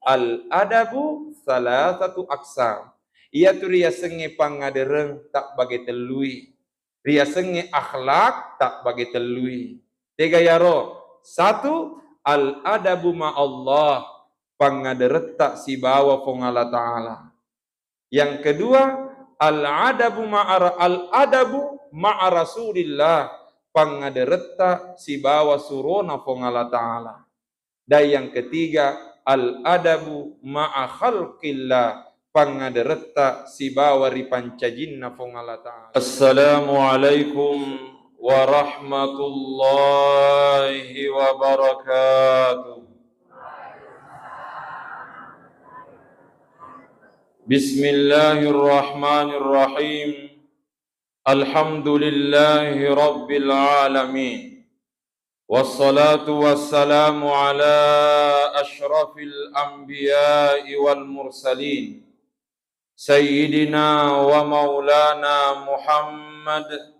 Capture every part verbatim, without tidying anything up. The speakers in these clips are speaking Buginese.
Al-adabu salasatu aqsam. Iyatu riasengnge pangngadereng tabbage tellui. Riasengnge akhlak tabbage tellui. Tega yaro? Satu, al-adabu ma'allah, pangngaderetta sibawa Puang Allah Ta'ala. Yang kedua, al-adabu ma'a, al-adabu ma'a Rasulillah, pangngaderetta sibawa surona Puang Allah Ta'ala. Dan yang ketiga, al-adabu ma'a khalqillah, pangngaderetta sibawa ripancajinna Puang Allah Ta'ala. Assalamualaikum warahmatullahi wabarakatuh. Bismillahirrahmanirrahim. Alhamdulillahi rabbil alamin. Wassalatu wassalamu ala asyrafil anbiya'i wal mursalin, sayyidina wa maulana Muhammad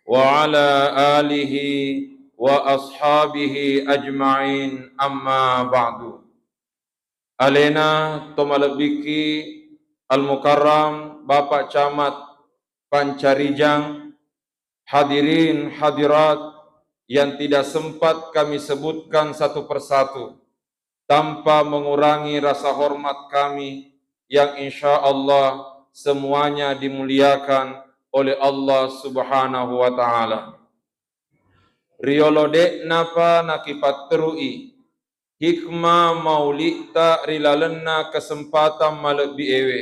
wa ala alihi wa ashabihi ajma'in, amma ba'du. Alena to malebbiki Al-Mukarram Bapak Camat Pancarijang, hadirin hadirat yang tidak sempat kami sebutkan satu persatu, tanpa mengurangi rasa hormat kami yang insya Allah semuanya dimuliakan oleh Allah Subhanahu wa Ta'ala. Riyolo de'napa nakipatterui hikmah mauli'ta ri lalenna kesempatan malebbi ewe,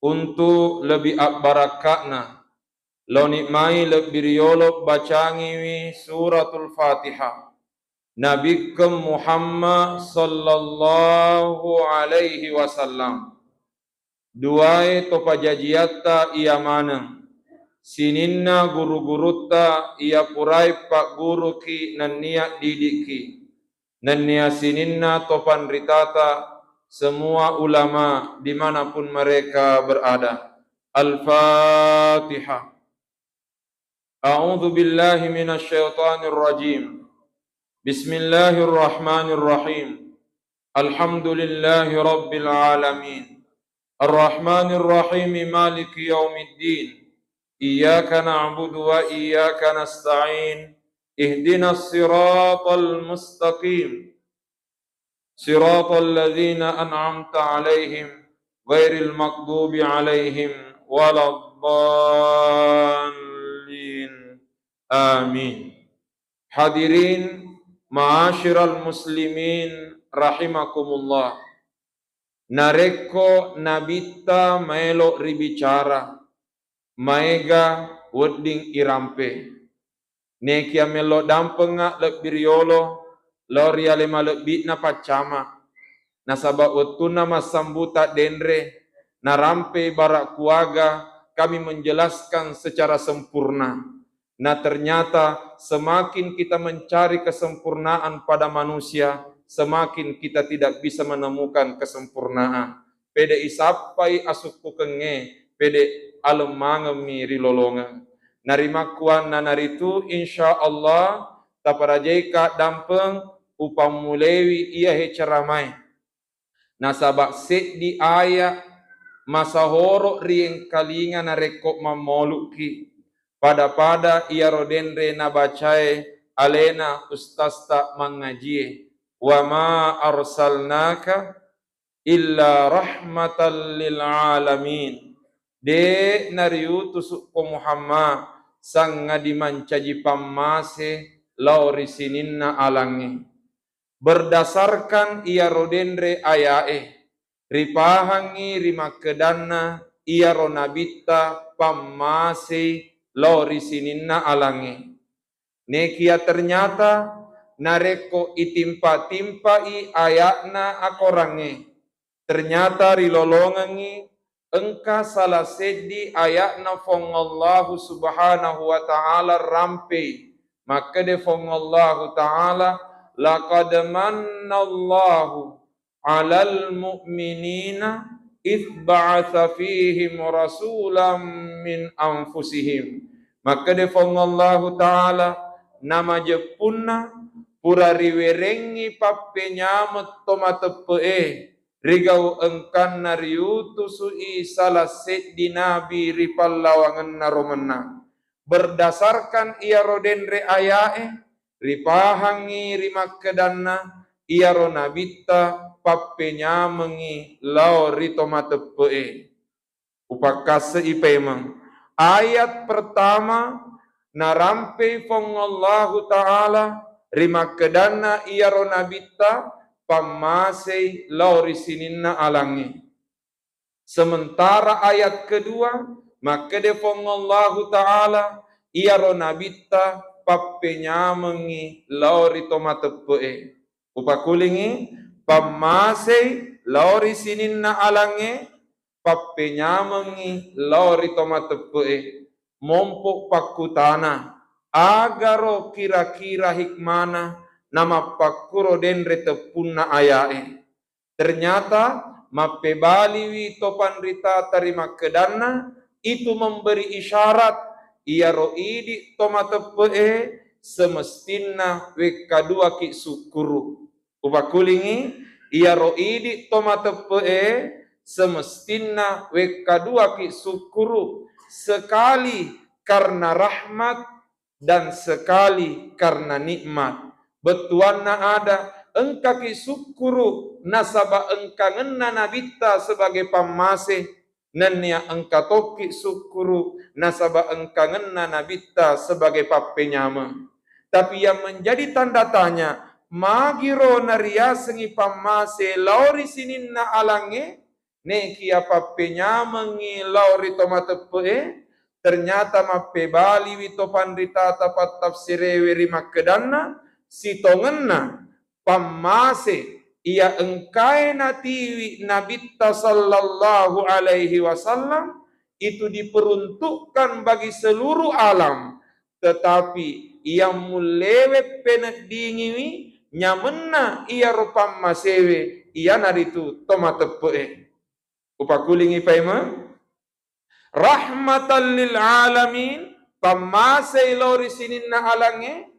untu lebbi abbarakka'na, laoni mai lebbi riyolo bacangiwi Suratul Fatihah. Nabikkeng Muhammad sallallahu alaihi wasallam. Duae to pajajiatta iya maneng, sininna guru-gurutta iya purai pagguruki nennia didikki, nennia sininna to panritata, semua ulama dimanapun mereka berada. Al-Fatihah. A'udzu billahi minasy syaithanir rajim. Bismillahirrahmanirrahim. Alhamdulillahi rabbil alamin. Arrahmanirrahim. Maliki yaumiddin. Iyyaka na'budu wa iyyaka nasta'in. Ihdinas siratal mustaqim. Siratal ladzina an'amta 'alaihim ghairil maghdubi 'alaihim waladdallin. Amin. Hadirin ma'asyiral muslimin rahimakumullah. Narekko Nabitta maelo ribicara, maega wedding irampe. Nekia mello dampengnga lebbi riyolo lao ri ale malebbi'na paccama. Nasaba wettunna massambuta denre, narampe bara kuaga kami menjelaskan secara sempurna. Nah, ternyata semakin kita mencari kesempurnaan pada manusia, semakin kita tidak bisa menemukan kesempurnaan. Pede isappai asukkukengnge, pede alemmangemmi ri lolongeng. Narimakkuannanaritu, insya Allah, taparajaika dampeng upammulewi iyahe ceramae. Nasaba seddi aya masahoro riengkalinga narekko mammolukki, pada-pada iyaro denre nabacae alena ustazta mangngajie, "Wa ma arsalnaka illa rahmatan lil alamin." De nariutusukko Muhammad sangngadi mancaji pammase lao ri sininna alangnge. Berdasarkan iyaro denre ayae, ripahangngi rimakkedanna iyaro nabitta pammasei lao ri sininna alangnge. Nekia ternyata narekko itimpa-timpai aya'na akorangnge, ternyata rilolongengngi engka salah seddi aya'na Fuang Allahu Subhanahu wa Ta'ala rampei. Makkede Fuang Allahu Ta'ala, "Laqad mannallahu 'alal mu'minina idz ba'atsa fihim rasulam min anfusihim." Makkede Fuang Allahu Ta'ala, namajeppunna pura riwerengngi pappenyameng to Rigau engkanna riutusu'i sala seddi nabi ri pallawangenna ro mennang. Berdasarkan iyaro denre aya'e, ripahangngi rimakkedanna iyaro nabitta pappenyamengngi lao ri to mateppe'e. Upakkasse'i paimeng. Ayat pertama, narampei Puang Allahu Ta'ala rimakkedanna iyaro nabitta pammasei lao ri sininna alangnge. Sementara ayat kedua, makkeda Puang Allahu Ta'ala, iyaro nabitta pappenyamengngi lao ri to mateppe'e. Upakulingngi, pammasei lao ri sininna alangnge, pappenyamengngi lao ri to mateppe'e. Mompo pakkutana, agaro kira-kira hikmana namappakkuro denre teppunna aya'e? Ternyata mappebaliwi to panritata ri makkedanna, itu memberi isyarat iyaro idi to mateppe'e semestinna wekkaduaki sukkuru. Upakulingngi, iyaro idi to mateppe'e semestinna wekkaduaki sukkuru, sekali karena rahmat dan sekali karena nikmat. Bettuanna ada, engkaki sukkuru nasaba engkangenna nabitta sebagai pammase, nennia engka tokki sukkuru nasaba engkangenna nabitta sebagai pappenyameng. Tapi yang menjadi tanda tanya, magiro nariasengi pammase lao ri sininna alangnge? Nekia pappenyamengngi lao ri to mateppe'e, ternyata mappebaliwi to panritata pattafsirewe ri makkedanna, sitongenna pammase iya engkae natiwi Nabitta sallallahu alaihi wasallam itu diperuntukkan bagi seluruh alam, tetapi iya mullewe peneddingiwi nyamenna iyaro pammasewe, iyanaritu to mateppe'e. Upakulingngi paimeng, rahmatan lil alamin, pammasei lao ri sininna alangnge,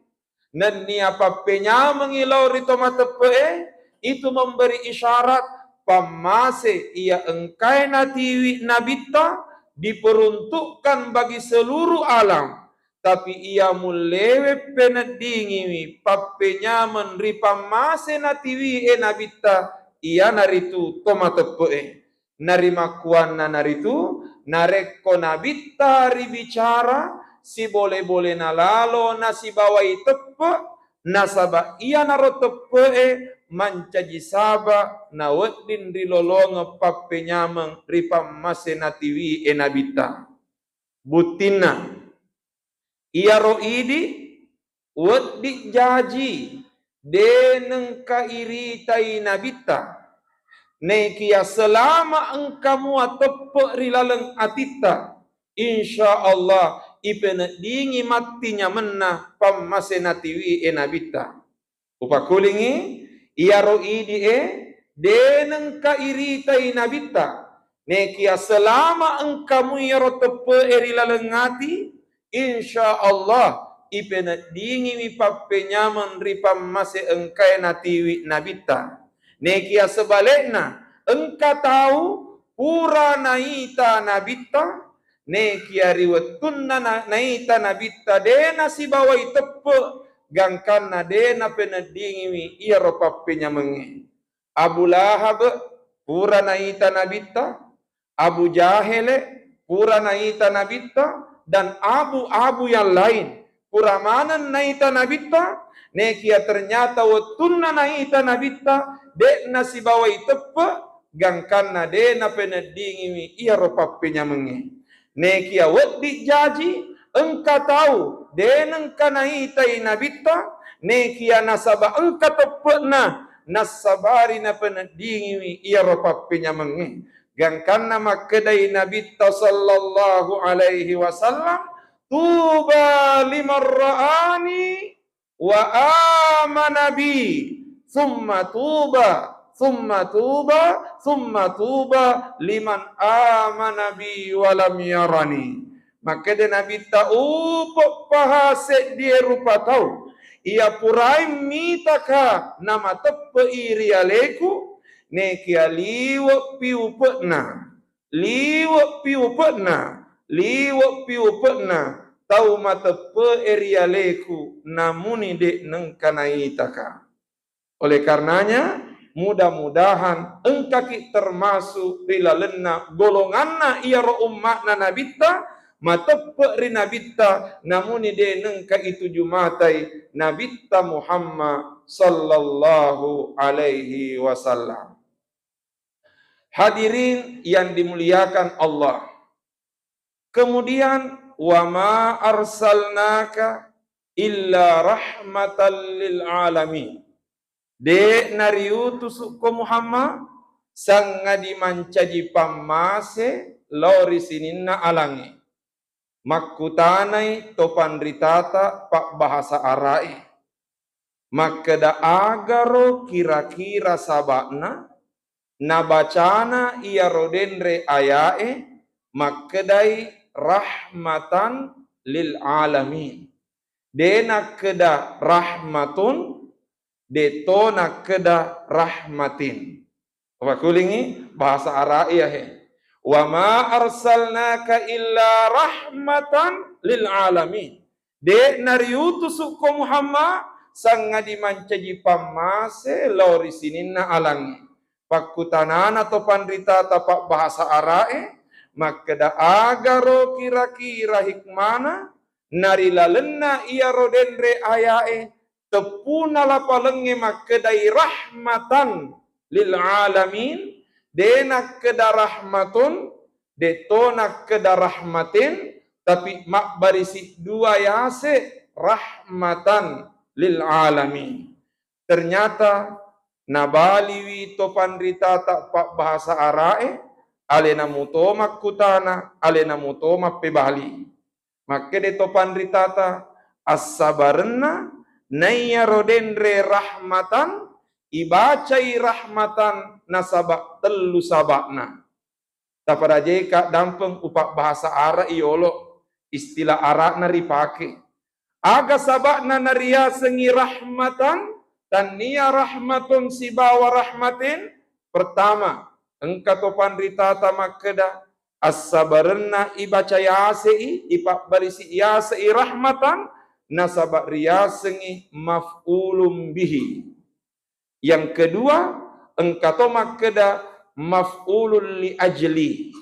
nennia pappenyamengngi lao ri to mateppe'e, itu memberi isyarat pammase iya engkae natiwi Nabitta diperuntukkan bagi seluruh alam, tapi iya mullewe peneddingiwi pappenyameng ri pammase natiwie Nabitta, iyanaritu to mateppe'e. Narimakkuannanaritu, narekko Nabitta ribicara, sibole-bolena lalo nasibawai teppe', nasaba iyanaro teppe'e mancaji saba nawedding rilolongeng pappenyameng ri pammase natiwie Nabitta. Buttinna, iyaro idi wedding jaji de nengka iritai Nabitta. Nekia selama engka mua teppe ri laleng atitta, insya Allah ipeneddingi matti nyamenna pammase natiwie Nabitta. Upakulingngi, iyaro idi'e de nengka iritai Nabitta. Nekia selama engka mu iyaro teppe'e ri laleng ati, insya Allah ipeneddingiwi pappenyameng ri pammase engkae natiwi Nabitta. Nekia sebalikna, engka tau pura naita Nabitta, nekia ri wettunna na-, naita Nabitta de nasibawai teppe, gangkanna de napeneddingiwi iyaro pappenyamengnge. Abu Lahab pura naita Nabitta, Abu Jahele pura naita Nabitta, dan abu-abu yang lain pura maneng naita Nabitta, nekia ternyata wettunna naita Nabitta, de nasibawai teppe, gangkanna de napeneddingiwi iyaro pappenyamengnge. Nekia wedding jaji, engka tau de nengka naitai Nabitta, nekia nasaba engka teppe'na, nassabari napeneddingiwi iyaro pappenyamengnge. Gangkanna makkedai Nabitta sallallahu alaihi wasallam, "Tuba liman ra'ani wa amana bi, summa tuba, summa tuba, summa tuba liman amana bi wa lam yarani." Makkeda Nabitta, "Upeppaha seddie rupa tau iya puraeng mitaka namateppe'i ri aleku, Nekia liwe'pi upe'na, liwe'pi upe'na, liwe'pi upe'na tau mateppe'e ri aleku, namuni de' nengka naitaka. Oleh karenanya, mudah-mudahan engkaki termasuk ri lalenna golonganna iyaro umma'na Nabitta, mateppe' ri Nabitta, namuni de' nengka ituju matai Nabitta Muhammad sallallahu alaihi wasallam. Hadirin yang dimuliakan Allah. Kemudian, "Wa ma arsalnaka illa rahmatan lil alamin." De' nariutusukko Muhammad, sangadi mancaji pammase lao ri sininna alangnge. Makkutanai to panritata pabbahasa Ara'e, makkeda, "Agaro kira-kira saba'na nabacana iyaro denre aya'e makkedai rahmatan lil alamin?" De' nakkeda rahmatun, de' to nakkeda rahmatin. Upakulingngi bahasa Ara'e he. "Wa ma arsalnaka illa rahmatan lil alamin." De' nariutusukko Muhammad, sangadi mancaji pammase lao ri sininna alangnge. Pakkutanana to panritata pabbahasa Ara'e, makkeda, "Agaro kira-kira hikmana narilalenna iyaro denre aya'e teppuna lapalengnge makkedai rahmatan lil alamin?" De' nakkeda rahmatun, de' to nakkeda rahmatin, tapi mabbarisi dua yase, rahmatan lil alamin. Ternyata nabaliwi to panritata pabbahasa Ara'e, alena muto makkutana, alena muto mappebali. Makkeda to panritata, assabarenna naiyaro denre rahmatan, ibacai rahmatan nasaba tellu saba'na. Taparajeka dampeng upabbahasa Ara' iyolo, istilah Ara'na ripake. Aga saba'na nariasengngi rahmatan, tannia rahmatun sibawa rahmatin? Pertama, engka to panritata makkeda, assabarenna ibaca yase'i, ipabbarisi yase'i rahmatan, nasaba riasengngi maf'ulun bihi. Yang kedua, engka to makkeda maf'ulun li ajli.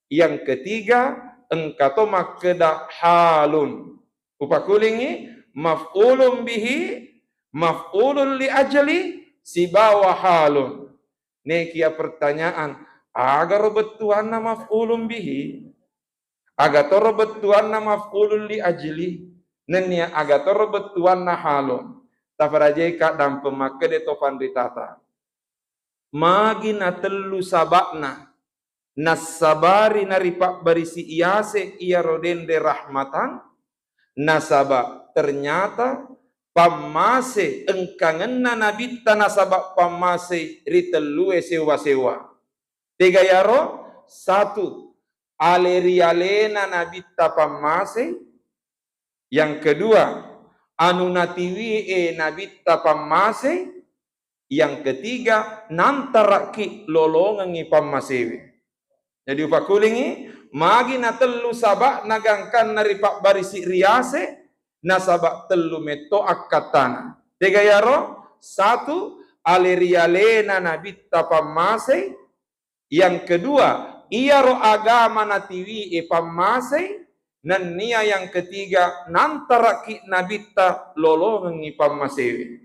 Yang ketiga, engka to makkeda halun. Upakulingngi, maf'ulun bihi, maf'ulun li ajli, sibawa halun. Nekia pertanyaan, agaro bettuanna maf'ulun bihi? Agatoro bettuanna maf'ulun li ajli, nennia agatoro bettuanna halun. Taparajeka dampeng makkeda to panritata. Magi natellu saba'na nassabari naripabbarisi yase iyaro denre rahmatan? Nasaba ternyata pammase engkangenna Nabitta nasaba pammase ritellue sewa-sewa. Tega yaro? Satu, ale ri alena Nabitta pammase. Yang kedua, anu natiwie Nabitta pammase. Yang ketiga, nantaraki lolongengngi pammasewe. Jadi upakulingngi, magi natellu saba'na gangkanna ripabbarisi riase, nasaba tellu metto akkattana. Tega yaro? Satu, ale ri alena Nabitta pammasei. Yang kedua, iyaro agama natiwie pammasei. Nennia yang ketiga, nantaraki Nabitta lolongengngi pammasewe.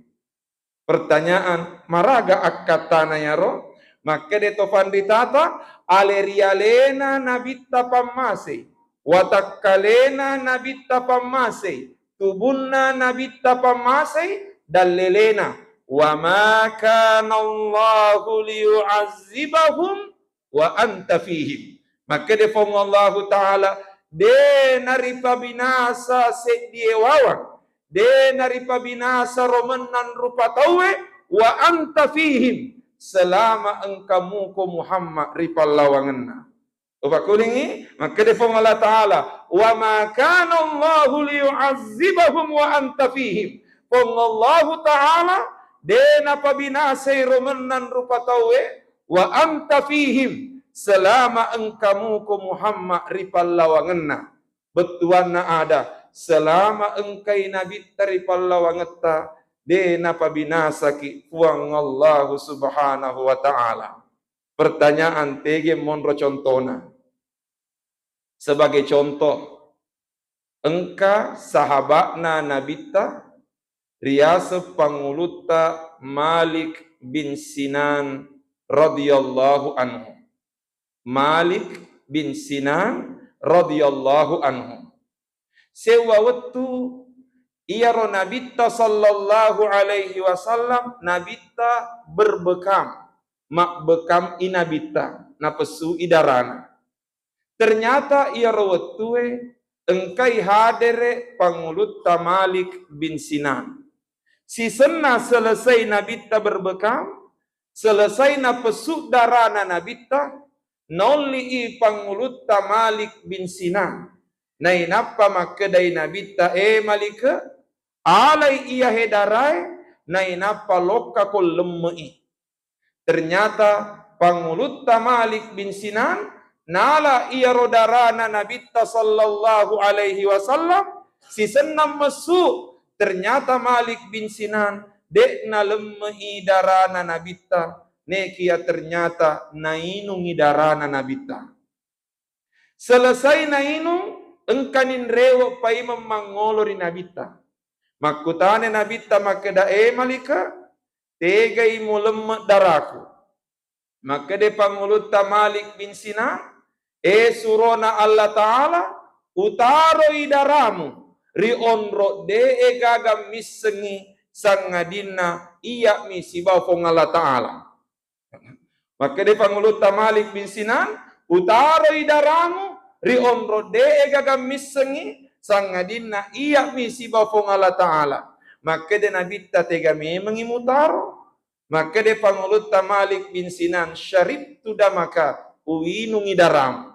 Pertanyaan, maraga akkattana yaro? Makkeda to panritata, ale ri alena Nabitta pammasei, watakkalena Nabitta pammasei, tubunna Nabitta pammasei, dallelena, "Wa ma kana Allahu liyu'azzibahum wa anta fihim." Makkeda Puang Allahu Ta'ala, de naripabinasa seddie wawang, de naripabinasa ro mennang rupa tauwe, wa anta fihim, selama engka muko Muhammad ri pallawangenna. Upakulingngi, makkeda Puang Allah Ta'ala, "Wa ma kana Allahu liyu'azzibahum wa anta fihim." Puang Allahu Ta'ala de napabinasai ro mennang rupa tauwe, wa anta fihim, selama engka muko Muhammad ri pallawangenna. Bettuanna ada, selama engkai Nabitta ri pallawangetta, de napabinasaki Puang Allahu Subhanahu wa Ta'ala. Pertanyaan, tege monro contona? Sebagai contoh, engka sahaba'na Nabitta riaseng pangulutta Malik bin Sinan radhiyallahu anhu. Malik bin Sinan radhiyallahu anhu. Sewwa wettu iyaro Nabitta sallallahu alaihi wasallam, Nabitta berbekam, mabbekam i Nabitta, napessu i darana. Ternyata iyaro wettue engkai hadere pangulutta Malik bin Sinan. Sisenna selesai Nabitta berbekam, selesai napessu darana Nabitta, naolli i pangulutta Malik bin Sinan. Nainappa makkedai Nabitta, "E Malike, alai iyahe darae, nainappa lokka ko lemme'i." Ternyata pangulutta Malik bin Sinan nala iyaro darana Nabitta sallallahu alaihi wasallam, sisenna messu. Ternyata Malik bin Sinan de nalemme'i darana Nabitta, nekia ternyata nainungi darana Nabitta. Selesai nainung, engka ninrewe paimeng mangolo ri Nabitta. Makkutana Nabitta makkeda, "E Malike, tegai mulemme daraku?" Makkeda pangulutta Malik bin Sinan, "E surona Allah Ta'ala, utaroi daramu ri onro de'e gaga missengi, sangadinna iya'mi sibawa Puang Allah Ta'ala." Makkeda pangulutta Malik bin Sinan, "Utaroi daramu ri onro de'e gaga missengi, sangadinna iya'mi sibawa Puang Allah Ta'ala." Makkeda Nabitta, "Tega memengi mutaro?" Makkeda pangulutta Malik bin Sinan, "Syaribtu damaka, uinungi daramu."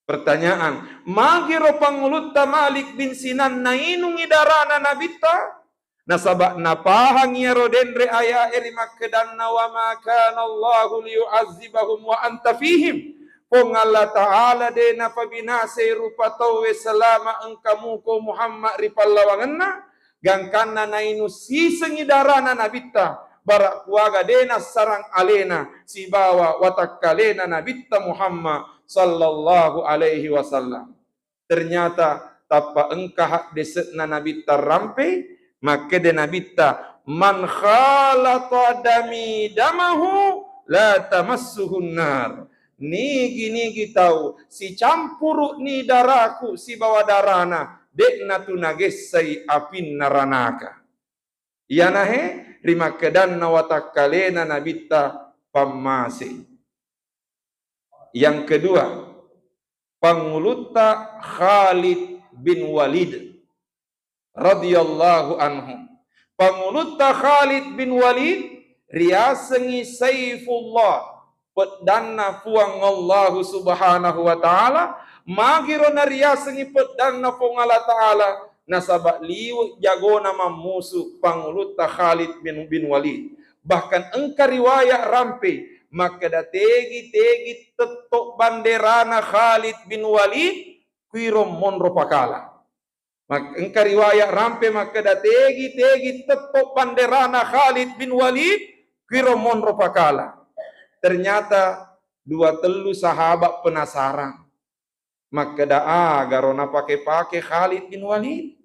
Pertanyaan, magiro pangulutta Malik bin Sinan nainungi darana Nabitta? Nasaba napahang iyaro denre aya'e ri makkedanna, "Wa ma kana Allahu liyu'azzibahum wa anta fihim." Puang Allah Ta'ala de napabinasai rupa tauwe selama engka muko Muhammad ri pallawangenna, gangkanna nainung sisengi darana Nabitta, bara kuaga de nassarang alena sibawa watakkalena Nabitta Muhammad sallallahu alaihi wasallam. Ternyata tappa engka haddese'na Nabitta rampe, makkeda Nabitta, "Man khalata dami damahu la tamassuhun nar." Nigi-nigi tau sicampuru'ni daraku sibawa darana, de'na tu nagessai apinna ranaka. Iyanahe rimakkedanna watakkalena Nabitta pammase. Yang kedua, pangulutta Khalid bin Walid radhiyallahu anhu. Pangulutta Khalid bin Walid riasengngi Saifullah, peddanna Puang Allahu Subhanahu wa Ta'ala. Magiro nariasengngi peddanna Puang Allah Ta'ala, nasaba liwe jagona mammusu pangulutta Khalid bin, bin Walid. Bahkan engka riwaya rampe makkeda tegi-tegi tetto banderana Khalid bin Walid, kuiro monro pakala. Mak-, engka riwaya rampe makkeda tegi-tegi tetto banderana Khalid bin Walid, kuiro monro pakala. Ternyata dua tellu sahabat penasaran. Makkeda, "Agaro napake-pake Khalid bin Walid?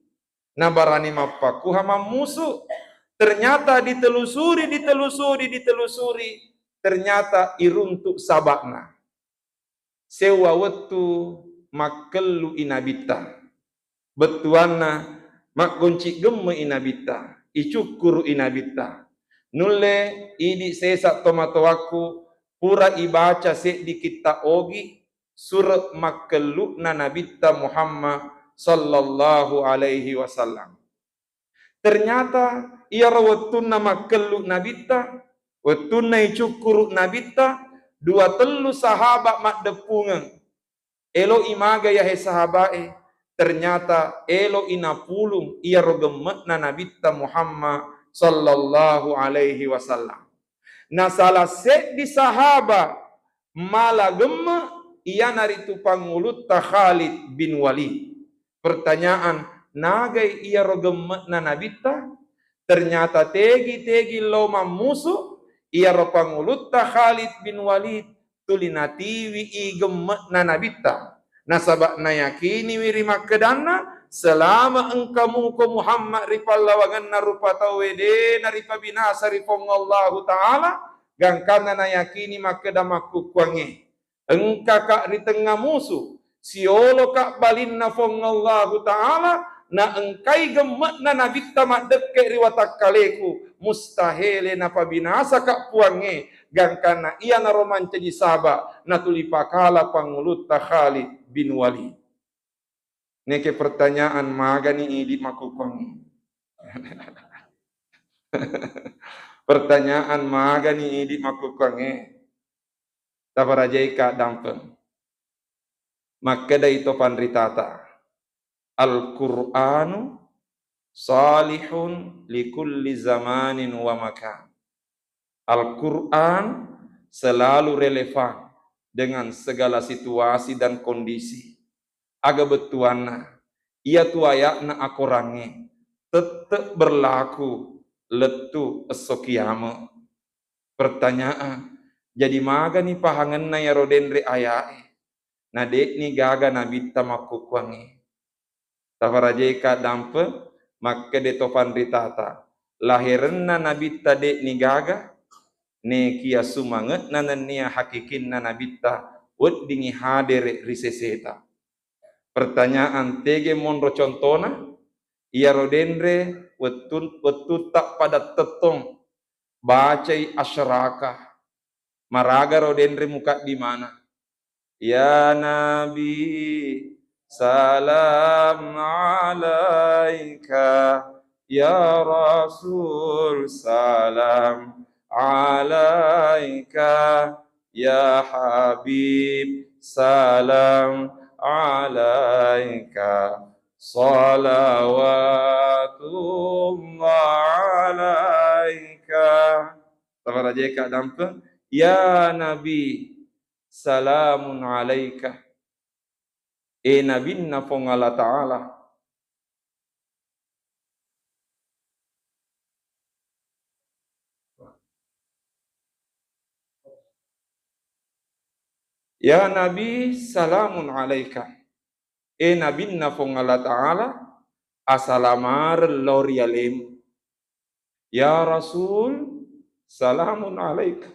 Nabarani mappakuha mammusu." Ternyata ditelusuri, ditelusuri, ditelusuri. Ternyata iruntuk sabakna. Sewwa wettu makkellu'i Nabitta. Bettuanna, maggonci gemme'i Nabitta, icukkuru'i Nabitta. Nulle idi sesa tomatoakku, pura ibaca seddi kitta ogi, sure makkellu'na Nabitta Muhammad sallallahu alaihi wasallam. Ternyata iyaro wettunna makkellu Nabitta, wettunna icukkuru Nabitta, dua tellu sahaba maddeppungeng. Elo'i maga yahe sahaba'e? Ternyata elo'i napulung iyaro gemme'na Nabitta Muhammad sallallahu alaihi wasallam. Na salah seddi sahaba mala gemme, iyanaritu pangulutta Khalid bin Walid. Pertanyaan, nagai iyaro gemme'na Nabitta? Ternyata tegi-tegi lao mammusu, iyaro pangulutta Khalid bin Walid tuli natiwi i gemme'na Nabitta. Nasaba nayakiniwi ri makkedanna, selama engka muko Muhammad ri pallawangenna rupa tauwe, de naripabinasa ri Puang Allahu Ta'ala, gangkanna nayakini makkeda makkukkuangnge. Engkaka ri tengnga musu, sioloka balinna Puang Allahu Ta'ala, na engkai gemme'na Nabitta maddekke ri watakkaleku, mustahele napabinasaka Puangnge, gangkanna iyanaro mancaji saba natuli pakala pangulutta Khalid bin Walid. Neke pertanyaan magani idi makkukkuangnge. Pertanyaan magani idi makkukkuangnge. Taparajaika dampeng. Makkedai to panritata, "Al-Qur'anu salihun li kulli zamanin wa makan." Al-Qur'an selalu relevan dengan segala situasi dan kondisi. Aga bettuanna, iyatu aya'na akorangnge tette berlaku lettu esso kiamat. Pertanyaan, jadi magani pahangenna iyaro denre aya'e, na de'ni gaga nabitta makkukkuangnge? Tafarajeka dampe, makkede to panritata, laherenna nabitta de'ni gaga, nekia sumange'na nennia hakikinna nabitta weddingi hadere ri seseta. Pertanyaan, tege monro contona? Iyaro denre wettun-, wettutta pada tettong bacai asyraka. Maragaro denre mukaddimana. Ya Nabi, salam alaika. Ya Rasul, salam alaika. Ya Habib, salam alaika. Salawatullah alaika. Tafarajeka dampe. Ya Nabi, salamun alaika. E Nabinna Puang Allah Ta'ala. Ya Nabi, salamun alaika. E Nabinna Puang Allah Ta'ala, asalamareng lao ri alemu. Ya Rasul, salamun alaika.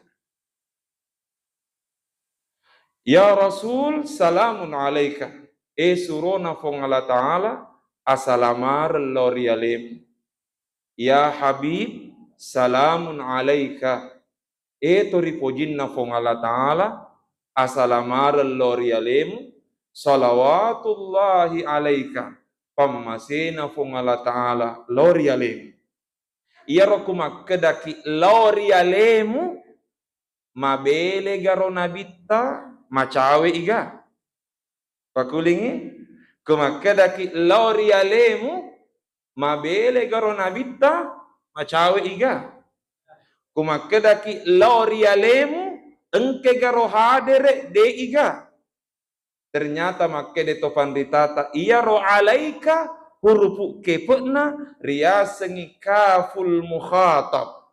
Ya Rasul, salamun alaika. E surona Puang Allah Ta'ala, asalamareng lao ri alemu. Ya Habib, salamun alaika. E to ripojinna Puang Allah Ta'ala, asalamareng lao ri alemu, salawatullahi alaika, pammasena Puang Allah Ta'ala lao ri alemu. Iyaro ku makkedaki lao ri alemu, mabele garo nabitta, macawe iga? Pakulingi, ku makkedaki lao ri alemu, mabele garo nabitta, macawe iga? Ku makkedaki lao ri alemu, engke garo hadere, de iga? Ternyata makkede to panritata, iyaro alaika hurupu kepe'na riasengi kaful mukhatab.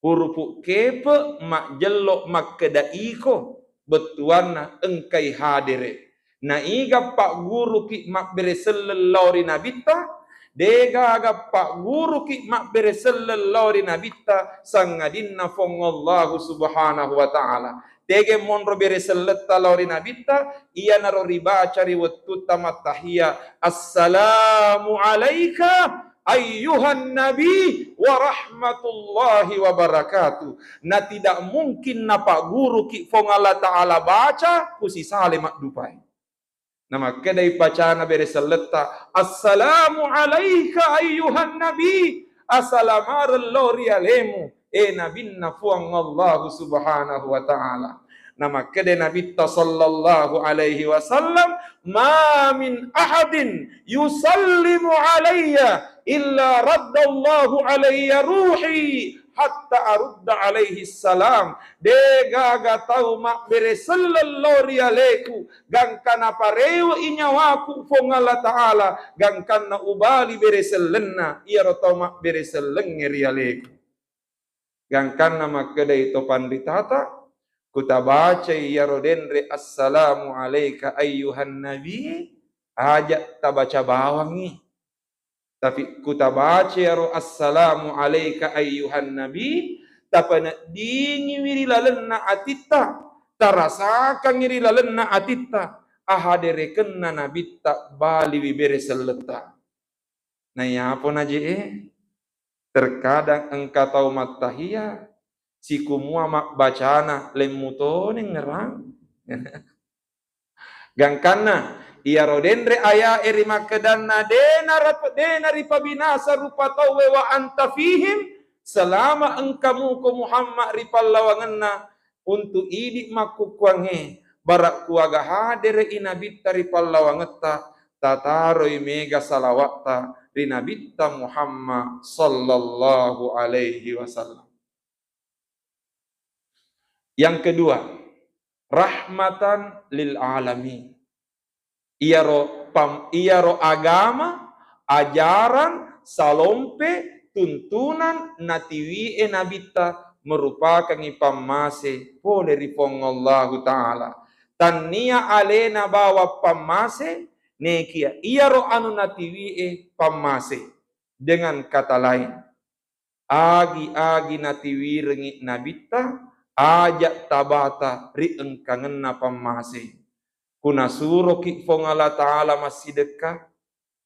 Hurupu kepe majjello makkeda iko, bettuanna engkai hadere. Na iga pagguruki mabbere selleng lao ri nabitta, degaga pagguruki mabbere selleng lao ri nabitta, sangadinna Puang Allahu Subhanahu wa Ta'ala. Tege monro bere selletta lao ri nabitta, iyanaro ribaca ri wettutta mattahiya, "Assalamu alaika ayyuhan nabi wa rahmatullahi wa barakatuh." Na tidak mungkin napagguruki Puang Allah Ta'ala baca, kusisale maddupai. Namakkedai pacana bere selletta, "Assalamu alaika ayyuhan nabi." Asalamareng lao ri alemu, e nabinna Puang Allahu Subhanahu wa Ta'ala. Namakkede Nabitta sallallahu alaihi wasallam, "Ma min ahadin yusallimu alayya illa raddallahu alayya ruhi hatta arudda alaihi salam, de gaga tau mabbere selleng lao ri aleku, gangka naparewe'i nyawaku Puang Allah Ta'ala, gangkanna ubali bere sellenna iyaro tau mabbere sellengnge ri aleku. Gangkanna makkedai to panritata, kutabacai iyaro denre, "Assalamu alaika ayyuhan nabi," aja tabaca bawangngi. Tapi kutabacai iyaro, "Assalamu alaika ayyuhan nabi," tapaneddingiwi ri lalenna atitta, tarasakangngi ri lalenna atitta, ahaderekenna nabitta baliwi bere selletta. Naiyapo naje'e, terkadang engka tau mattahiya, sikumua mabbacana lemmu toneng ngerang. Gangkanna, iyaro denre aya'e ri makkedanna, de narap-, de naripabinasa rupa tauwe wa anta fihim, selama engka muko Muhammad ri pallawangenna, untu idi makkukkuangnge, bara kuaga hadere'i nabitta ri pallawangetta, tataroi mega salawatta ri nabitta Muhammad sallallahu alaihi wasallam. Yang kedua, rahmatan lil alamin. Iyaro pam-, iyaro agama, ajaran, salompe, tuntunan natiwi'e nabitta merupakangngi pammase pole ri Puang Allahu Ta'ala. Tannia alena bawang pammase, nekia iyaro anu natiwi'e pammase. Dengan kata lain, agi-agi natiwirengngi nabitta, aja tabata ri engkangenna pammase. Kunasuroki Puang Allah Ta'ala massidekka,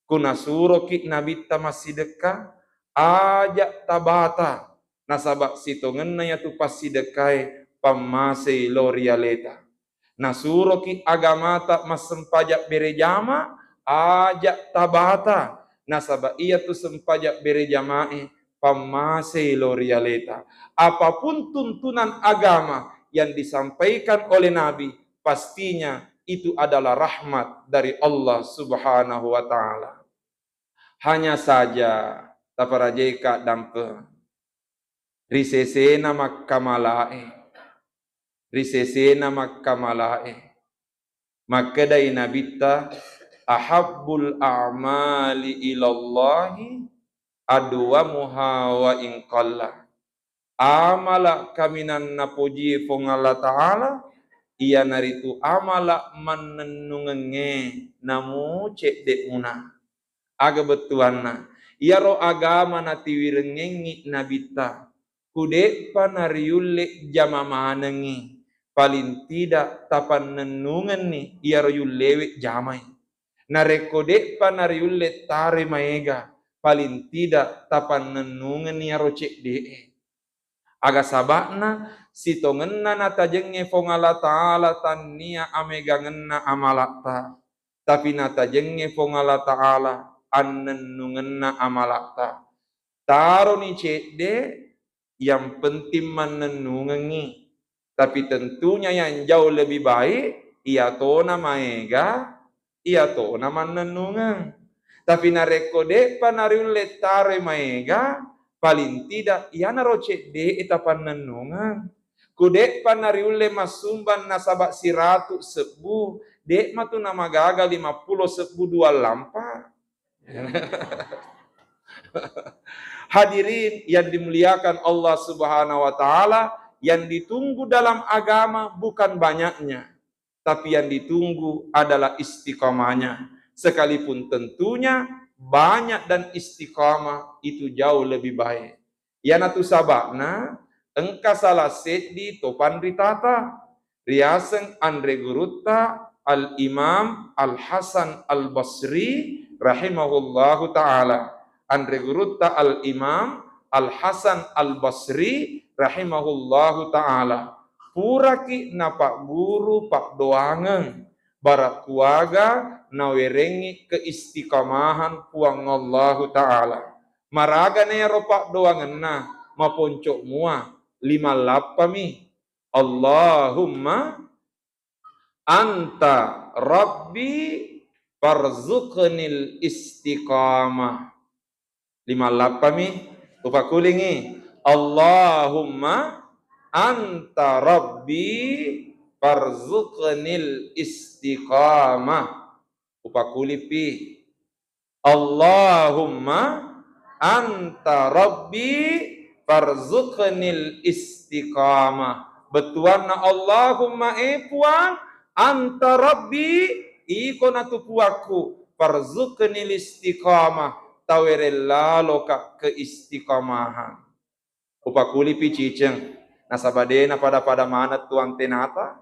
kunasuroki nabitta massidekka, aja tabata, nasaba sitongenna iyatu passidekkae pammasei lao ri aleta. Nasuroki agamata massempajang berejama, aja tabata, nasaba iyatu sempajang berejamae pammasei lao ri aleta. Apapun tuntunan agama yang disampaikan oleh Nabi, pastinya itu adalah rahmat dari Allah Subhanahu wa Ta'ala. Hanya saja, taparajaika dampe, ri sesena makkamalae, ri sesena makkamalae, makkedai nabitta, "Ahabbul a'mali ilallahi adwamuha wa in qalla." Amala kaminang napojie Puang Allah Ta'ala, iyanaritu amala mannennungengnge namu cedde muna. Aga bettuanna? Iyaro agama natiwirengngengngi nabitta, ku de'pa nariulle jama manengngi, paling tidak tapannennungenni iyaro yullewe jamai. Narekko de'pa nariulle taroi maega, paling tidak tapannennungenni iyaro cedde'e. Aga saba'na? Sitongenna natajengnge Puang Allah Ta'ala tannia amegangenna amalatta, tapi natajengnge Puang Allah Ta'ala annennungenna amalatta. Taroni cedde, yang penting mannennungengngi. Tapi tentunya yang jauh lebih baik, iyatona maega, iyatona mannennungeng. Tapi narekko de'pa nariulle taroi maega, paling tidak iyanaro cedde'e tapannennungeng. Ku de'pa nariulle massumbang nasaba siratu sebbu, de'matu namagaga lima pulo sebbu dua lampa. Hadirin yang dimuliakan Allah Subhanahu wa Ta'ala, yang ditunggu dalam agama bukan banyaknya, tapi yang ditunggu adalah istiqamahnya. Sekalipun tentunya banyak dan istiqamah itu jauh lebih baik. Iyanatu saba'na, engka salah seddi to panritata, riaseng anre gurutta Al-Imam Al-Hasan Al-Basri rahimahullahu ta'ala. Anre gurutta Al-Imam Al-Hasan Al-Basri rahimahullahu ta'ala. Puraki napagguru paddoangeng, bara kuaga nawerengngi keistiqamahan Puang Allahu Ta'ala. Maraga naero paddoangenna? Maponco mua, lima lappami. Allahumma anta rabbi farzuqnil istiqamah. Lima lappami, upakulingi. Allahumma anta rabbi farzuqnil istiqamah. Upakulipi. Allahumma anta rabbi farzuqnil istiqamah. Bettuanna Allahumma, e Puang, anta rabbi, iko natu Puakku, farzuqnil istiqamah, tawereng laloka keistiqamahan. Upakulipi ciceng, nasaba de napada-pada maneng tu antenata.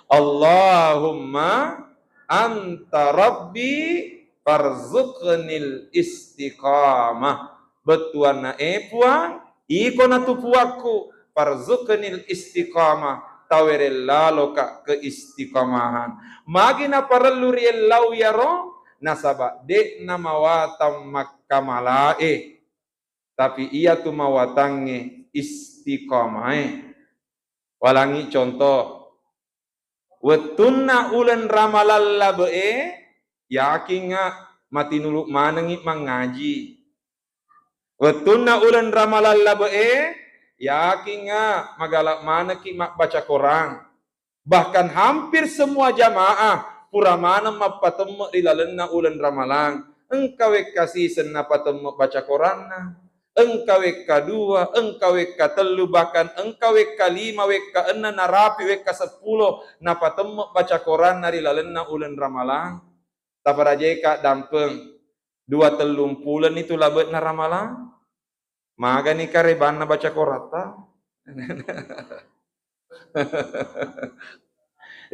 Allahumma anta rabbi farzuqnil istiqamah. Bettuanna, e Puang, iko natu Puakku, farzuqnil istiqamah, tawereng laloka keistiqamahan. Magi naparellu riellau iyaro? Nasaba de namawatang makkamalae. Tapi iyatu mawatangnge istiqamae. Walangi contoh, wettunna uleng Ramalang labe'e, yakingnga matinulu manengngi mangngaji. Wettunna uleng Ramalang labe'e, yakingnga magala manekki mabbaca Korang. Bahkan hampir semua jamaah pura maneng mappatemmeq ri lalenna uleng Ramalang. Engka wekka siseng napatemme baca Koranna, engka wekka dua, engka wekka tellu, bahkan engka wekka lima, wekka enneng, narapi wekka seppulo napatemme baca Koranna ri lalenna uleng Ramalang. Taparajai ka dampeng, dua tellung pulenni tu labeqna Ramalang. Magani karebanna baca Koratta.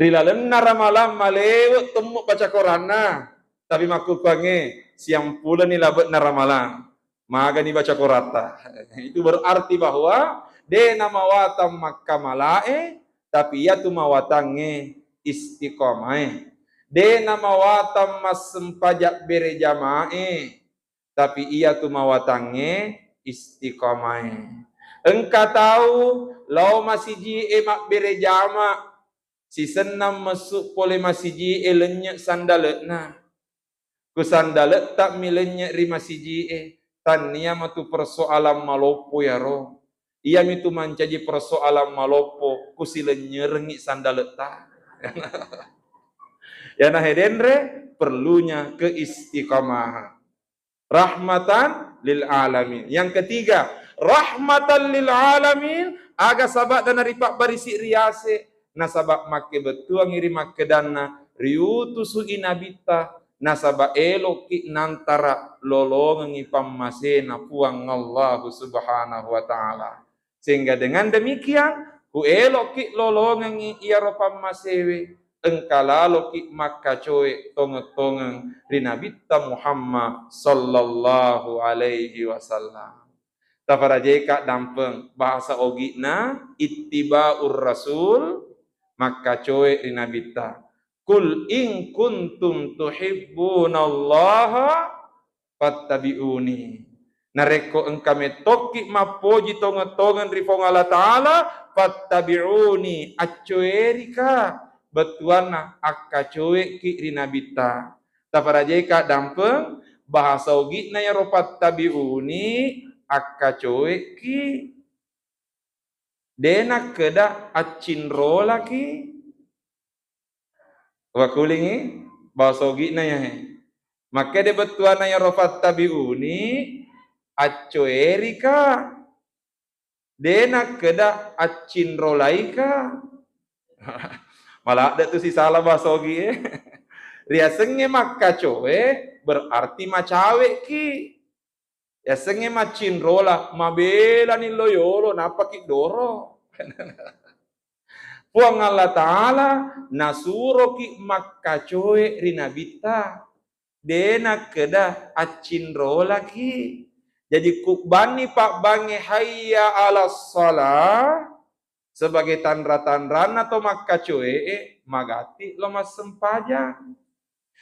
Ri lalenna Ramalang malewe temmu baca Koranna, tapi makkukkuangnge siampuleni labeqna Ramalang. Magani baca Koratta. Itu berarti bahwa de namawatang makkamalae, tapi iyatu mawatangnge istiqomae. De namawatang massempajang berejamae, tapi iyatu mawatangnge istiqomae. Engka tau lao masiji'e mabbere jama, sisenna messu pole masiji'e lennye sandale'na. Ku sandale'ta mi lennye ri masiji'e, tannia matu persoalan maloppo yaro. Iyamitu mancaji persoalan maloppo ku silennyerengngi sandale'ta. Yana hedenre perlunya keistiqamahan. Rahmatan lil alamin. Yang ketiga, rahmatan lil alamin, aga saba'na naripabbarisi riase, nasaba makkebettuangngi ri makkedanna riutusu'i nabitta, nasaba elo'ki nantara lolongengngi pammasena Puang Allahu Subhanahu wa Ta'ala. Sehingga dengan demikian, ku elo'ki lolongengngi iyaro pammasewe, engka laloki makkacoe tongeng-tongeng ri Nabitta Muhammad sallallahu alaihi wasallam. Tafarajeka dampeng bahasa ogi'na ittiba'ur rasul, makkacoe ri Nabitta. Qul in kuntum tuhibbunallaha fattabi'uni. Narekko engka mettokki mappoji tongeng-tongeng ri Puang Allah Ta'ala, fattabi'uni, accoerika, bettuanna akkacoeki ri Nabitta. Tafarajeka dampeng, bahasa ogi'na yaro fattabi'uni, akkacoeki. De nakkeda accinrolaki. Wakulingi, bahasa ogi'na yahe. Makkeda bettuanna yaro fattabi'uni, accoerika. De nakkeda accinrolaika. Maladde tu sisala bahasa ogie. Riasengnge makkacoe berarti macaweki. Yasengnge maccinrola, mabelani lo yolo, nappaki doro. Puang Allah Ta'ala nasuroki makkacoe ri Nabitta. De nakkeda accinrolaki. Jadi kubbanni pabbangnge hayya 'alas shalah, sebagai tanra-tanranna to makkacoe e, magatti lo massempajang.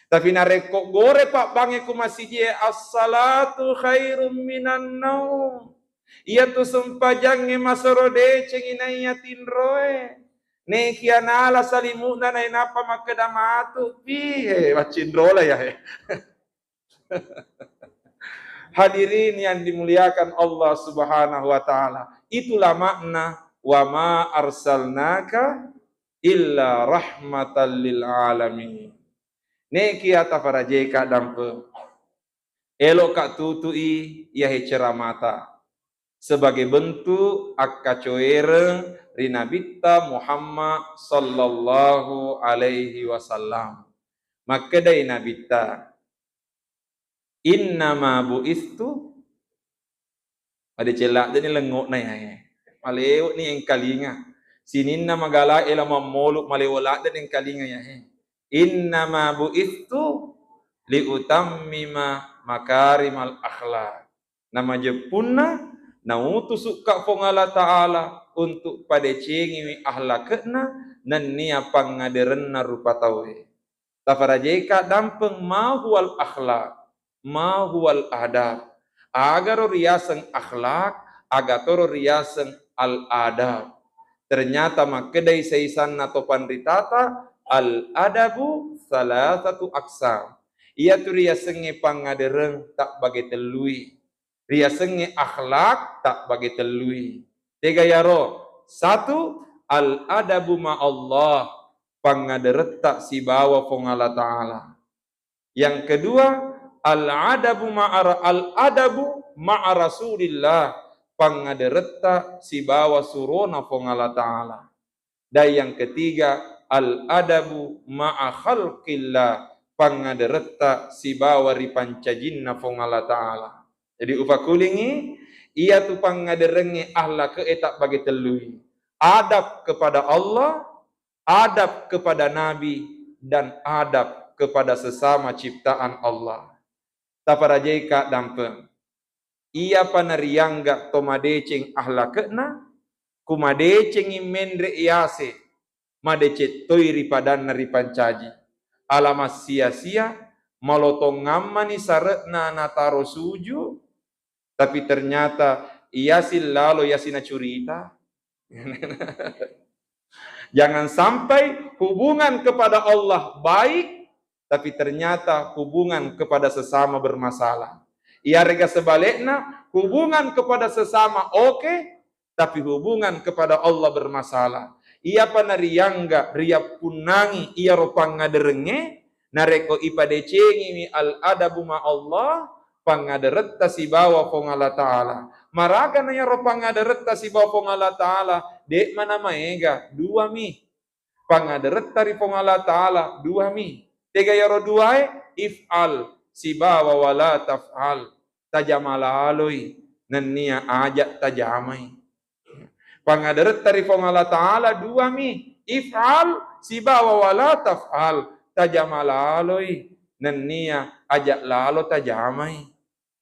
Tapi narekko gore pabbangnge ku masiji e, as-salatu khairum minan naum. Iyatu sempajangnge masero decengi naiya tinroe. Nekia nala salimu'na nainappa makkeda matu pi, he, maccinrola ya, he. Hadirin yang dimuliakan Allah Subhanahu wa Ta'ala, itulah makna wa ma arsalnaka illa rahmatan lil alamin. Nekia tafarajeka dampe. Eloka tutui yahe ceramata sebagai bentuk akkacoereng ri Nabitta Muhammad sallallahu alaihi wasallam. Makkedai Nabitta, "Innama buistu," madeceng ladde'ni lengngo'na yahe. Malewo'ni engkalinga. Sininna magala ela mammolu, malewo ladde'ni engkalinga yahe. "Innama buistu liutammima makarimal akhlak." Namajeppunna, nautusukka Puang Allah Ta'ala untuk padecengiwi akhlakna nennia pangaderenna rupa tauwe. Tafarajeka dampeng ma huwal akhlak, ma huwal adab. Agaro riaseng akhlak, agatoro riaseng al adab. Ternyata makkedai saisanna to panritata, al adabu salasatu aksam. Iyatu riasengnge pangadereng tabbage tellui. Riasengnge akhlak tabbage tellui. Tega yaro? Satu, al adabu ma Allah, pangaderetta sibawa Puang Allah Ta'ala. Yang kedua, al adabu ma'a, al adabu ma'a Rasulillah, pangaderetta sibawa surona Puang Allah Ta'ala. Dan yang ketiga, al adabu ma'a khalqillah, pangaderetta sibawa ripancajinna Puang Allah Ta'ala. Jadi upakulingi, iyatu pangaderengnge akhlake tabbage tellui. Adab kepada Allah, adab kepada Nabi, dan adab kepada sesama ciptaan Allah. Taparajai ka dampeng. Iyapa nariangga to madeceng akhlakna, ku madecengi menre yase, madeceng toi ri padanna ripancaji. Ala massia-sia, malotongammani sare'na nataro suju, tapi ternyata iyasi lalo iyasi nacurita. Jangan sampai hubungan kepada Allah baik, tapi ternyata hubungan kepada sesama bermasalah. Iyarega sebalikna, hubungan kepada sesama oke, tapi hubungan kepada Allah bermasalah. Iyapa nariangga, riyappunnangi iyaro pangaderengnge, narekko ipadecengiwi al adabu ma Allah, pangaderetta sibawa Puang Allah Ta'ala. Maraga na iyaro pangaderetta sibawa Puang Allah Ta'ala, de'ma namaega, dua mi. Pangaderetta ri Puang Allah Ta'ala, dua mi. Tega iyaro duae? If'al sibawa wala taf'al. Tajama laloi, nennia aja tajamai. Pangaderetta ri Puang Allah Ta'ala dua mi, if'al sibawa wala taf'al, tajama laloi, nennia aja lalo tajamai.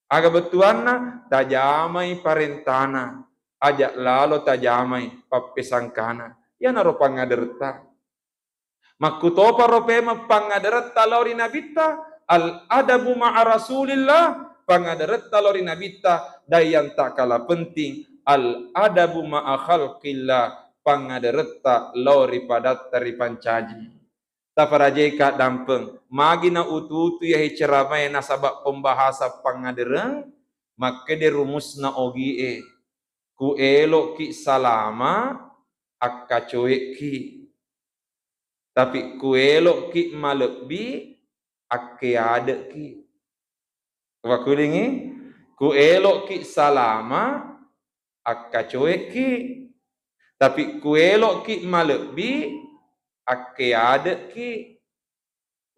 Aga bettuanna? Tajamai parentana, aja lalo tajamai pappesangkana. Iyanaro pangaderetta. Makkutoparo pemeng pangaderetta lao ri Nabitta, al adabu ma'a Rasulillah, pangaderetta lao ri Nabitta, dan yang tak kalah penting, al adabu ma'a khalqillah, pangaderetta lao ri padatta ripancaji. Taparajai ka dampeng, magi na utu-utu yahe ceramae nasaba pembahasa pangadereng, makkede rumusna ogie, ku eloki salama, akkacoekki. Tapi ku eloki malebbi, akkeadekki. Wakulingi, ku eloki salama, akkacoekki. Tapi ku eloki malebbi, akkeadekki.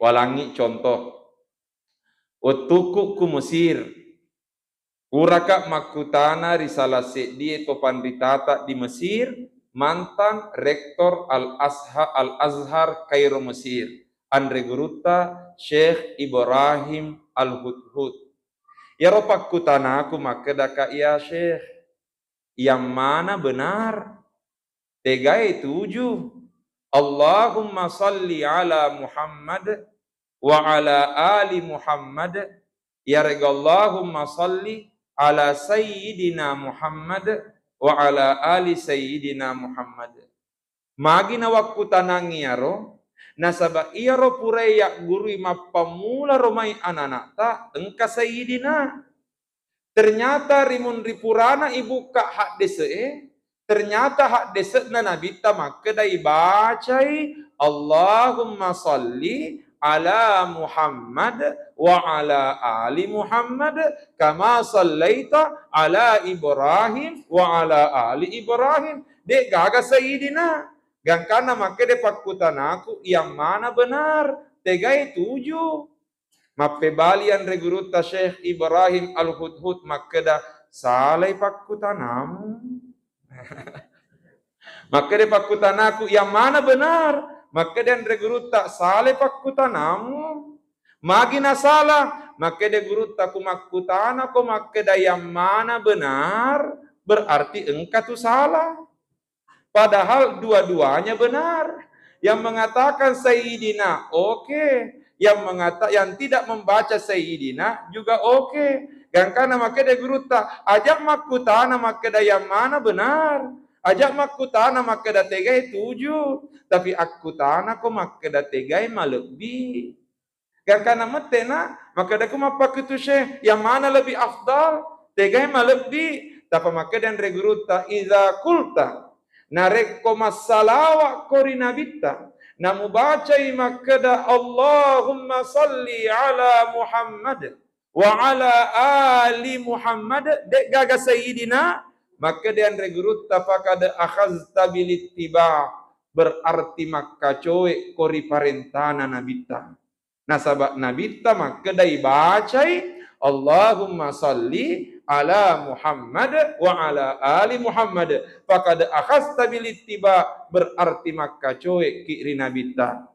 Walangi contoh. Wettukku ku Mesir, puraka makkutana ri salah seddie to panritata di Mesir, mantan rektor Al Azha-, Al Azhar Kairo Mesir, anre gurutta Syekh Ibrahim Al Hudhud. Iyaro pakkutanaku makkedaka, "Ya Syekh, yang mana benar? Tegae tuju? Allahumma salli ala Muhammad wa ala ali Muhammad, yarega Allahumma salli ala sayyidina Muhammad wa ala ali sayyidina Muhammad." Magi nawakkutanangngi iyaro? Nasaba iyaro purae yaggurui mappammularo mai anana'ta engka sayyidina. Ternyata rimunri purana ibukka haddese'e, ternyata haddese'na Nabitta makkeda ibacai, "Allahumma salli ala Muhammad wa ala ali Muhammad kama sallaita ala Ibrahim wa ala ali Ibrahim." De' gaga Sayyidina. Gangkanna makkeda pakkutanaku, yang mana benar? Tegai tuju. Mappebali anre gurutta Syekh Ibrahim Al-Hudhud makkeda, "Salai pakkutanamu." Makkeda pakkutanaku, "Yang mana benar?" Makkeda anre gurutta, "Salai pakkutanamu." Magi nasala? Makkeda gurutta, "Ku makkutana ko makkeda yang mana benar, berarti engka tu salah." Padahal dua-duanya benar. Yang mengatakan Sayyidina, oke. Yang mengata-, yang tidak membaca Sayyidina juga oke. Gangkana makkeda gurutta, "Ajak makkutana makkeda yang mana benar. Ajak makkutana makkeda tegai tuju. Tapi akkutana ko makkeda tegai malebbi." Gangkana mette'na, makkedaku mappakkuttu Syekh, yang mana lebih afdal? Tegai malebbi? Tapa makkeda anre gurutta, "Idza qulta," narekko massalawa ko ri Nabitta, namubacai makkeda, "Allahumma salli ala Muhammad wa ala ali Muhammad," de' gaga Sayyidina, makkeda anre gurutta, "Faqad akhazta bil ittiba," berarti makkacoe ko ri parentana Nabitta. Nasaba Nabitta makkeda ibacai, "Allahumma salli ala Muhammad wa ala ali Muhammad." Faqad akhazta bil ittiba, berarti makkacoe ki ri Nabitta.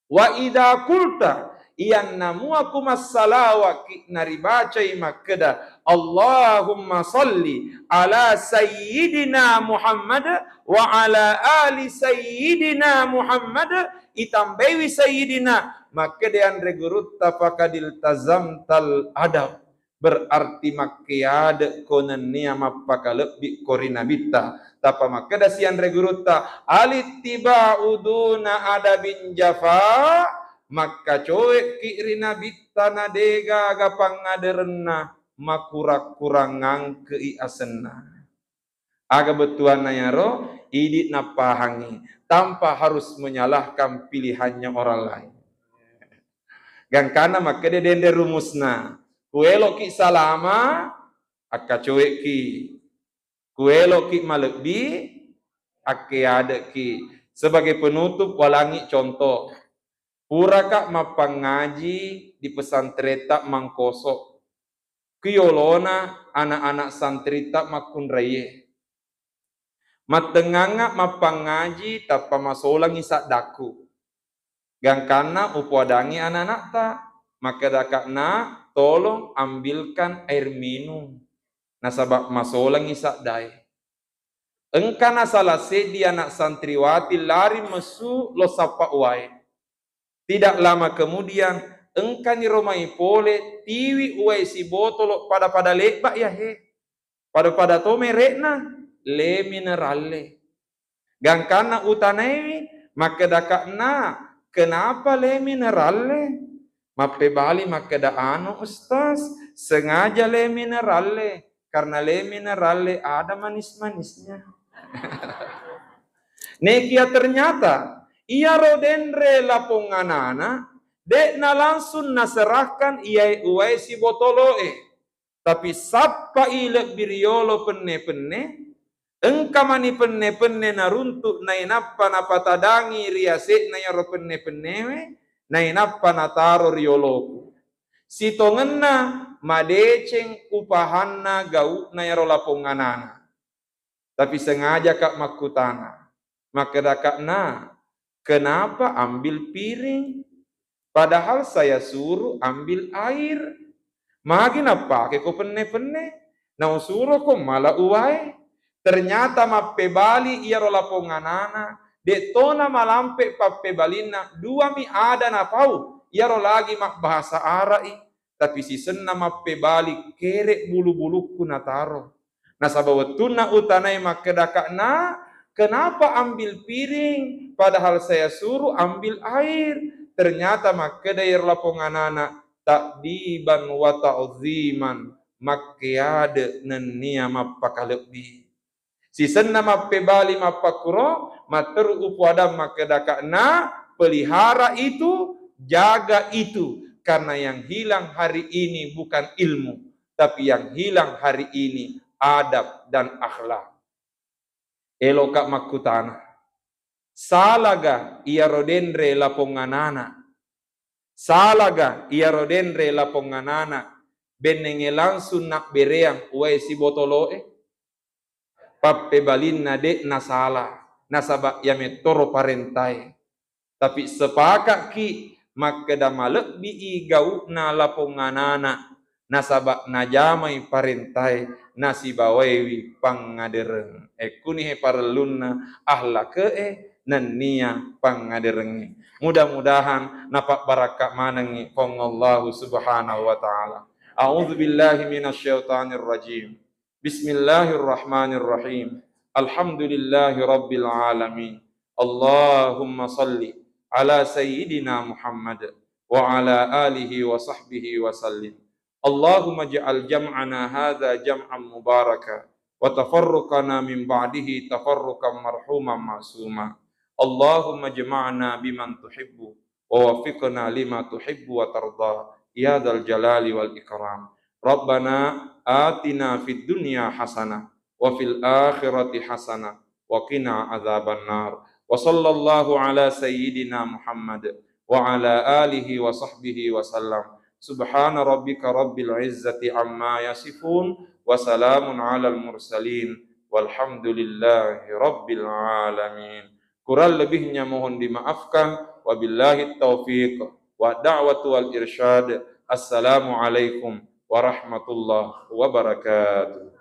Wa idza qulta, iyanna mua ku massalawaki naribacai makkeda, "Allahumma salli ala Sayyidina Muhammad wa ala ali Sayyidina Muhammad," itambaiwi Sayyidina, makkeda anre gurutta, "Faqad iltazamtal adab," berarti makkeade ko nennia mappakalebbi ko ri Nabitta. Tapa makkeda si anre gurutta, "Alittiba'u duna adabin jafa," makkacoekki ri Nabitta na degaga pangaderenna makurang-kurang ngangkei asenna. Aga bettuanna yaro? Idi nappahangi tanpa harus menyalahkan pilihannya orang lain. Gangkanna makkeda denre rumusna, kueloki salama, akkacoekki. Kueloki malebbi, akkeadekki. Sebagai penutup, walangi contoh. Puraka mappangaji di pesantretta Mangkoso. Ku yolona anak-anak santritta makkunraie. Mattengngangnga mappangaji tappa masolangi saddakku. Gangkanna upoadangi anak-anakta, makkedaka, "Nak, tolong ambilkan air minum. Nasaba masolangi saddae." Engka nasala seddi anak santriwati lari messu lo sappa uwae. Tidak lama kemudian, engkani ro mai pole, tiwi uwae sibotolo pada-pada lebba iya he. Pada-pada to mere'na, le mineralle. Gangkanna utanaiwi, makkedaka, "Nak, kenapa le mineralle?" Mappebali makkeda, "Anu, Ustaz, sengaja le mineralle, karena le mineralle ada manis-manisnya." Nekia ternyata iyaro denre laponganana de'na langsung naserahkan iyae uwae sibotoloe. Tapi sappai lebbi riyolo penne-penne, engka mani penne-penne naruntu, nainappa napatadangi ri ase'na iyaro penne-pennewe, nainappa nataro riyoloku. Sitongenna madeceng upahanna gau'na iyaro laponganana. Tapi sengajaka makkutana, makkedaka, "Nak, kenapa ambil piring? Padahal saya suruh ambil air. Magi nappake ko penne-penne? Nausuro ko mala uwae." Ternyata mappebali iyaro laponganana, de' tona malampe pappebalinna, duami ada napau, iyaro lagi mabbahasa Ara'i. Tapi sisenna mappebali kere bulu-bulukku nataro. Nasaba wettunna utanai makkedaka, "Nak, kenapa ambil piring, padahal saya suruh ambil air?" Ternyata makkeda iyaro laponganana, "Ta'diban wa ta'ziman, makkeade nennia mappakalebbi. Sisenna mappebali mappakkuro, matteru upoadang makkedaka'na, pelihara itu, jaga itu, karena yang hilang hari ini bukan ilmu, tapi yang hilang hari ini adab dan akhlak. Eloka makkutana, salaga iyaro denre lapong anana? Salaga iyaro denre lapong anana? Bennenge langsung nabbereang uwae sibotolo'e? Pappebalinna de' nasala, nasaba' iya mettoro parentae. Tapi sepaka'ki makkeda malebbi'i gau'na lapong anana, nasaba' najamai parentae, nasibawaewi pangngadereng. Ekkunihe parellunna ahlake'e nennia pangngaderengnge. Mudah-mudahan napabbarakka manengngi Puang Allahu Subhanahu wa Ta'ala. A'udzu billahi minasyaitonir rajim. Bismillahirrahmanirrahim. Alhamdulillahi rabbil alamin. Allahumma salli ala sayyidina Muhammad wa ala alihi wa sahbihi wa sallim. Allahumma ij'al jam'ana hadza jam'an mubaraka wa tafarruqana min ba'dihi tafarruqan marhuman ma'suma. Allahumma ijma'na biman tuhibbu wa waffiqna lima tuhibbu wa tarda, ya dzal jalali wal ikram. Rabbana atina fid dunya hasanah wa fil akhirati hasanah wa qina adzabannar. Wa sallallahu ala sayyidina Muhammad wa ala alihi wa sahbihi wa sallam. Subhana rabbika rabbil izzati amma yasifun, wa salamun alal mursalin, walhamdulillahi rabbil alamin. Kurang lebihnya mohon dimaafkan. Wabillahi taufiq wa da'watu wal irsyad. Assalamualaikum warahmatullahi wabarakatuh.